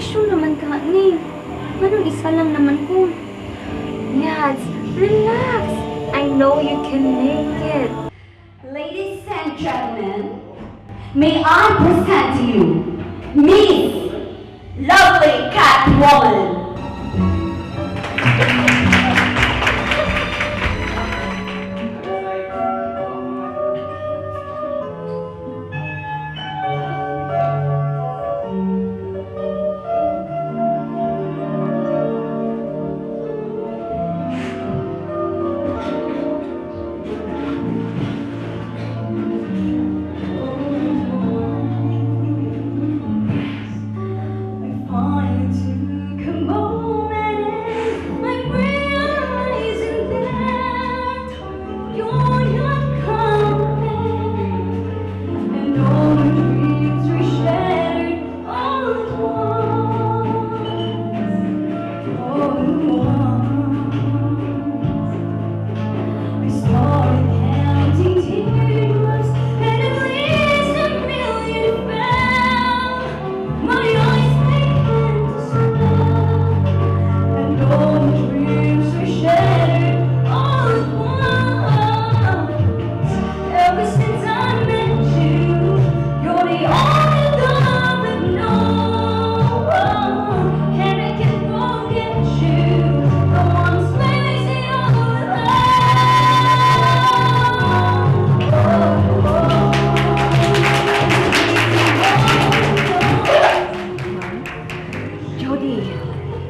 Audition naman ka ni. Anong isa lang naman ko. Yes, relax. I know you can make it. Ladies and gentlemen, may I present to you Miss Lovely Catwoman. I finally took a moment and I'm realizing that you're not coming, and all my dreams were shattered all at once, all at once. I started counting teardrops, and at least a million fell. My eyes began to swell, and all my dreams were shattered all at once. Ever since I met you, you're the only love I've known, and I can't forget you. The one who's all alone. Oh. Jody,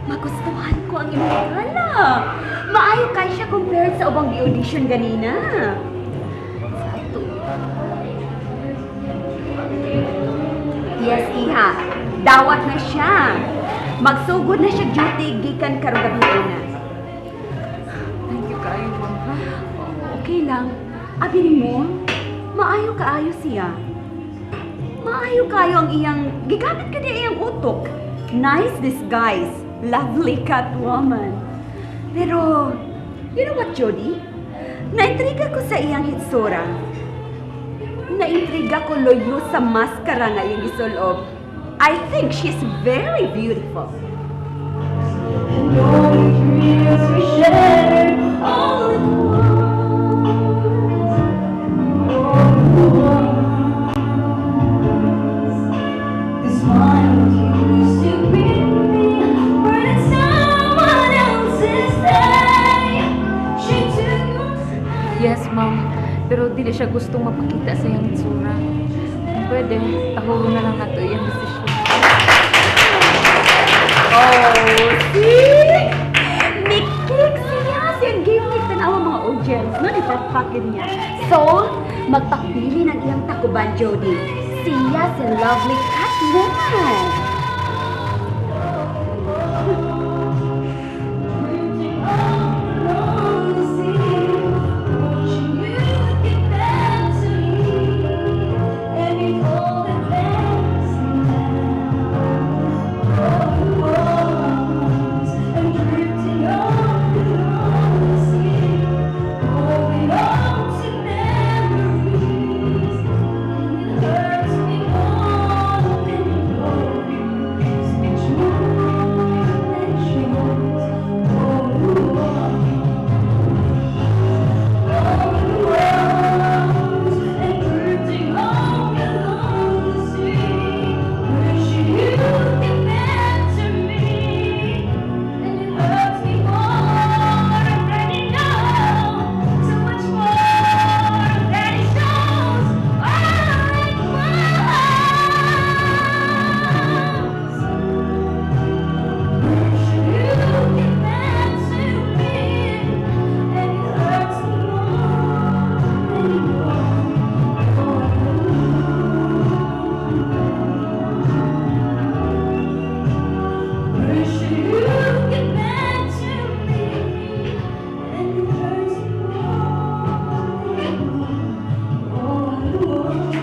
magustuhan ko ang imong gala. Maayo kay siya compared sa ubang gi-audition ganina. Sa ato. Yes, iha. Dawat na siya. Magsugod na siya duty gikan karong gabi na. Thank you kaayo, ma'am, ha? Okay lang. Abi nimo, maayo kaayo siya. Maayo kaayo ang iyang gigamit ka niya iyang utok. Nice disguise. Lovely Catwoman. Pero, you know what, Jody? Naintriga ko sa iyang hitsura. Naintriga ko loyo sa maskara nga iyang gisulob. I think she's very beautiful. And all my dreams were shattered all at once. All at once. The smile that used to greet me when someone else's day. She took my Yes, ma'am. Pero dili siya gustong mapakita sa iyang itsura. Kung pwede, tahuro na lang nato iyang desisyon. Oh, see? Ni-click siya. Siyang gimmick tanawa mga audience, no? Ipapakit niya. So, magpapili ng iyang takuban, Jody. Siya si Lovely Catwoman. Drifting along the sea, wishing you'd get back to me, and it's all that now. All at once, I'm drifting along the sea, holding on to memories, and it hurts me more than you know. It's more than shows. All at once. All at once, and drifting on along the sea, wishing you'd get back to me, and it hurts me more than you know, so much more than it shows. All at once. Wishing you'd get back to me, and it hurts me more than you know. All at once. Wishing you'd get back to me, and it hurts me more than you know. All at once.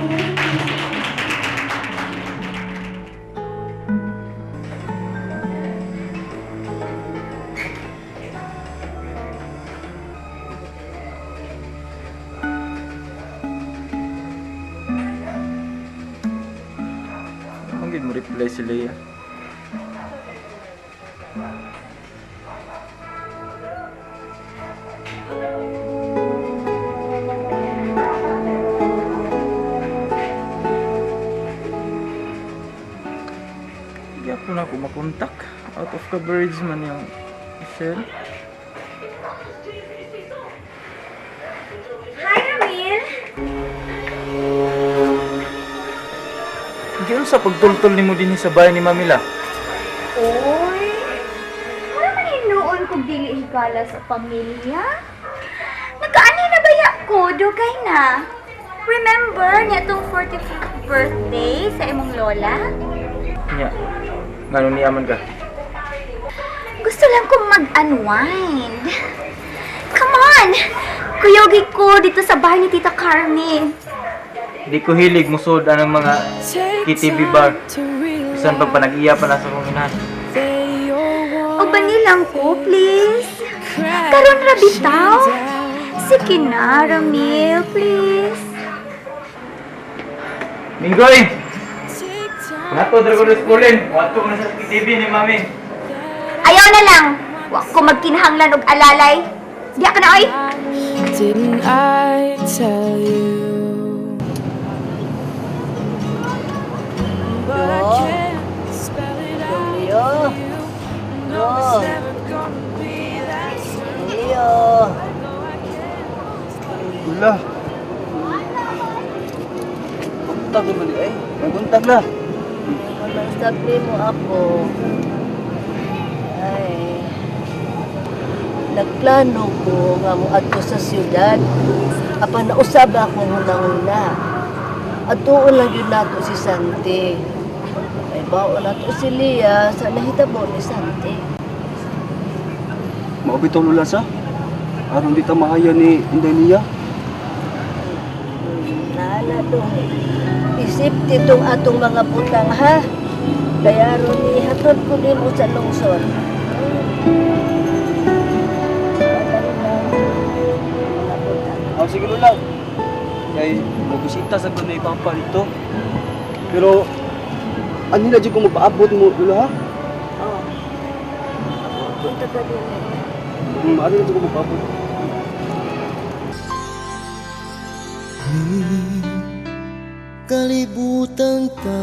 Ang mo reply si Leia. po na ako makontak. Out of coverage man yung cell. Hi, Ramil! Giyon sa pagtultol nimo dinhi sa bahay ni Mamila. Oy! Wala man hinuon kung dili higala sa pamilya. Nagkaani na baya ko, dugay na. Remember niya itong 45th birthday sa imong lola? Nya. Ngano niya man ka? Gusto lang kong mag-unwind. Come on! Kuyogi ko dito sa bahay ni Tita Carmi. Di ko hilig musod anang mga KTV bar. Bisan pag panag-iya pa na sa kong inahan. O banilang ko, please. Karon ra bitaw. Sige na, Ramil, please. Minggoy! Nato, Dragon Kulin. Wato na sa KTV ni Mami. Ayaw na lang. Wa ko magkinahanglan og alalay. Diya ka na, oy. Didn't I tell you? But I can't spell it out for you. No, it's never gonna be that simple. Wala. Buntag naman ni ay. Mabuntag na. Sabi mo ako, ay, nagplano ko nga mo adto sa siyudad. Apan nausab ako hunang-una. Adtuon lang yun nato si Santi. Ay, baon nato si Lia sa nahitabo ni Santi. Maubitaw lula sa. Aron di ta mahaya ni Inday niya. Naala dong. Isip titong atong mga butang ha. Kaya aron ihatod ko nimo sa lungsod. Mga butang. Ah, sige lula. Kay magbisita sa ko ni Papa dito. Pero ano na jud ko magpaabot mo lula ha? Oh. Punta ka din eh. Ano na jud ko magpaabot? Kalibutan ta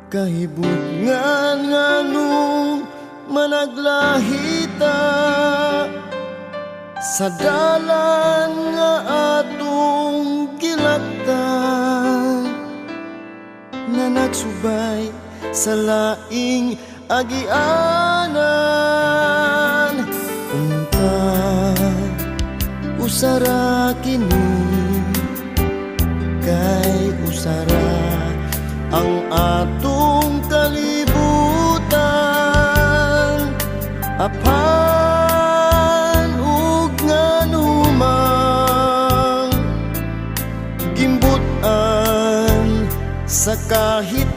kahibutngan nganong managlahita sa dalan nga atong gilaktan nga nagsubay sa laing agianan unta usara kini kay usara ang atong kalibutan apan ug nganumang gimbutan sa kahit